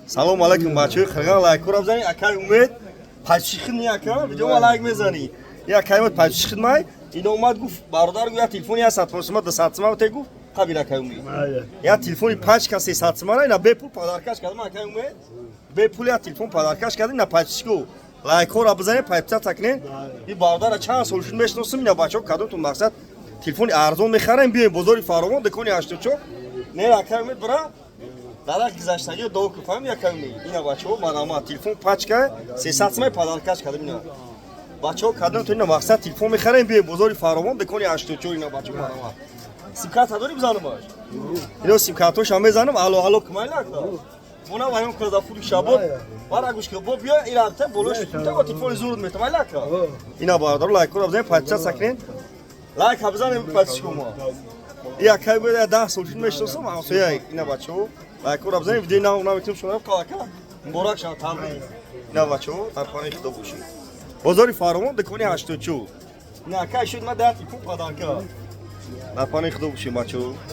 Салом алайкум, бачаҳои қирған, лайкора бизанед. Акай Умед пачиши не, ака, видеома лайк мезанӣ. И акай Умед пачиши хидмай. Ино омад, гуфт: «Бародар, гуфт, я телефони 100 сима, 200 сима те», гуфт. Қабил, акай Умед. Я телефони пачка 300 симара ина бепул подаркаш кардам, акай Умед. Бепул я телефон подаркаш кардам, ина пачишко. Лайкора бизанед, подписаться кунед. И бародара чанд сол шуд мешиносам, ина бачаҳо, кадомтон мақсад телефони арзон мехарем, биёем бозори Фаровон, дукони 84. Не, акай Умед, бира. Дарак гузаштагиро дуо кун, фаҳм, акай Умед. Ина бачаҳо, марҳамат, телефон пачка 300 симай подаркаш кардам ина. Бачаҳо, кадомтон ина мақсад телефон мехарем, биёем бозори Фаровон, дукони 84, ина бачаҳо, марҳамат. Симкарта дорӣ, бизанамаш? Ино симкартошам мезанам, алло, алло, кумайлак. Мона ваён карда фури шабоб. Бара гӯш кун, бо биё ирабта болош та телефони зурд метам, айлака. Ина бародаро, лайкора бизанем, подписаться кунед. Лайка бизанем, подписчик мо. И акай бояд 10 сол шуд мешиносам, ҳамсоя, ина бачаҳо. Лайкора бизанем, видеои нав наметунем шумо қалака. Муборак шавад, табрик. Ина бачаҳо, дар хонаи худо бошед. Бозори Фаровон, дукони 84. Ина акай шуд ма 10 телефон подарка. Дар паноҳи худо бошед, бачаҳо.